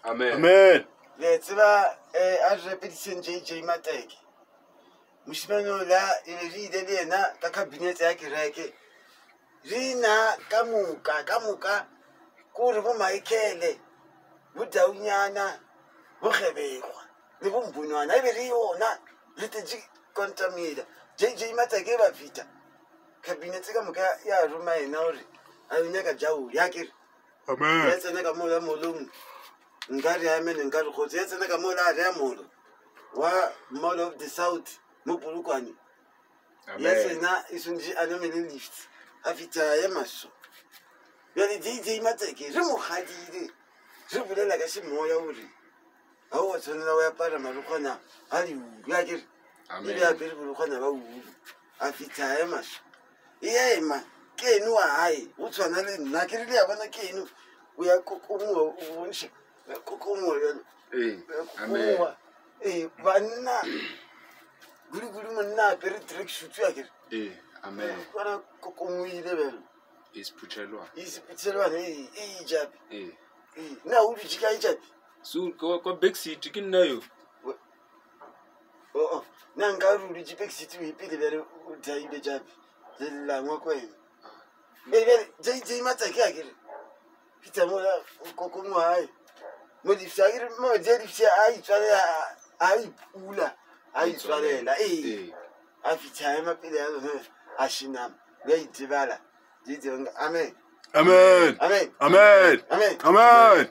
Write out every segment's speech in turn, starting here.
Amen. Amen. Le tseba eh, a re rapediseng JJ Mateke. Mošemane ola e be re ile le yena ka kabinete ya kereke. Re na ka moka, ka moka kore bo Michael, bo Daunyana, bo Kgebegwa le bo Mbonwana e be re yona re tletše kontamela. JJ Mateke ba fihla kabinete ka moka ya roma yena gore a yo nyaka jaoli a kere. Amen. Ya tsena ka mola molong nka re amen nka re kgotso ya tsena ka mola a re a molo wa Mall of the South mo Polokwane. Ya Amen. tsena e swantše a namele lift a fihla ya maso. Bjale JJ Mateke re mo gadile re bolela ka semoya gore ga o a tshwanela go apara marokgwana a diulu a kere Amen. ebe apere borokgwana ba ulu a fitlha ya maso e ema ke eno wa gae o tshwana le nna ke rile ya bona ke eno o ya kokomoa o bontšha o ya kokomoa bjalo Ee. O ya Amen. kokomoa ee banna kudu-kudu monna a apere track suit a kere Ee. Amen. bona kokomoile bjalo E sephuthelwana. e seputhelwane ee e jape Ee. ee na o dutše kae jape So kwa kwa back seat ke nna yo. oo nna nka re o dutše back seat o ipele bjale o thaile jape le lelangwa ko wena ee bjale jj Matsake a kere fitlha mola kokong wa gae modifsi a kere madi a difsi a itswalela a ipula a itswalela ee Ee. a fitlha a ema pele ya lona a shinama le a itebala jj amen Amen. amen Amen. amen Amen.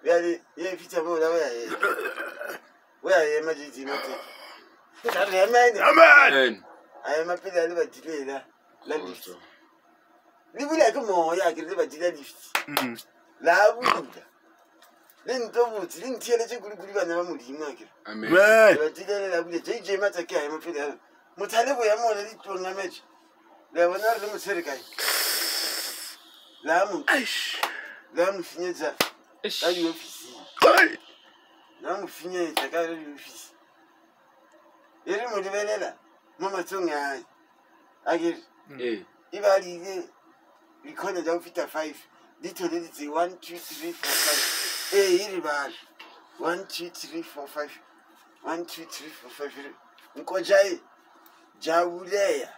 bjale ye fitlha mola o ya ema o ya ema jj Matsake ka re amen Amen. Amen. a ema pele a le badilela la lift Kgotso. le bula ke moya ke re le badila lift Mm. la bula le nto botse le ntheeletše kudu-kudu bana ba modimo a kere Amen. Amen. lebadilele la bula jj Matsake a ema pele a mothale boya mola ditlong a metše le a bona gore le motshwere kae la mo Eish. la mo finyetša Eish. ka diofising Ai. la mo finyetša ka diofisi e re mo lebelela mo matsong ae a kere Ee. e ba diile dikhona tša go feta 5 di tholeditse 1 2 3 4 5 ee e re bala 1 2 3 4 5 1 2 3 4 5 nko jae ja buleya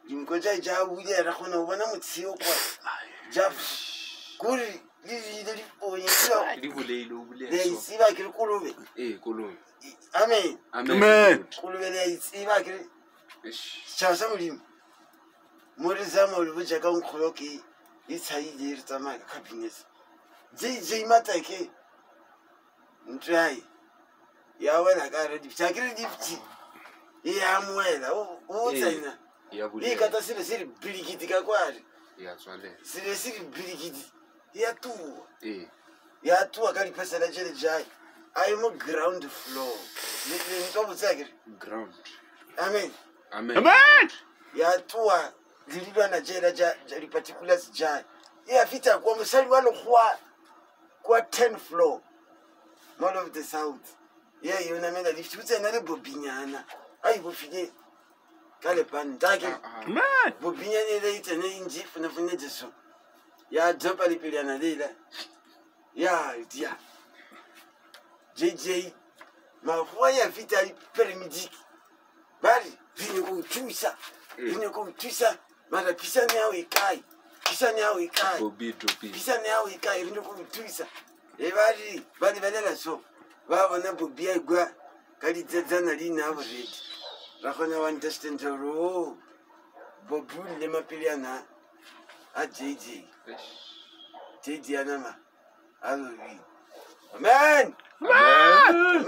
dinko jae ja buleya ra kgona go bona motsheo kwa ja kore le diile diponye Di buleile o le a buleya so. itseba ke re kolobe Ee, koloi. amen Amen. Amen. kolobe le a itseba ke re Eish. setšhaba sa modimo mo re zama le botja ka nkgolo ke e tshaile re tsamaya ka cabinet jj Matake ntho yae ya wela ka re dipti a ke re dipti e amoela o Ee, tsena Ya e buleya. kata selo se re bilikiti ka kware Ya tswalela. selo se re bilikiti ya tua Ee. ya tua ka diphesela tšele jae a ye mo ground floor le ntwa botse a kere Ground. amen Amen. Amen. ya tloa le dilwana tšela tša di-particulars jae e ya fitlha kwa mosadi wa lekgowa kwa 10 floor mall of the south ye yo namela lift o tsena le bobinyana a e bofile ka lepanta a ke Ah, ah. Amen. bobinyana ele e tsene e ntše funefune jeso ya dopa lepeleana lela ya dia jj makgowa ya fita di-paramedic ba re re nyako go thusa re nyako go thusa mara phisane yao e kae phisane yao e kae Bobby Dropi. phisane yao e kae re nyako go thusa e ba re ba lebelela so ba bona bobi a ikwa ka ditsetsana leina a boredi ra kgona go understand gore o bobi o lle mapeleana a jj Eish. jj a nama a lobile amen Amen. amen.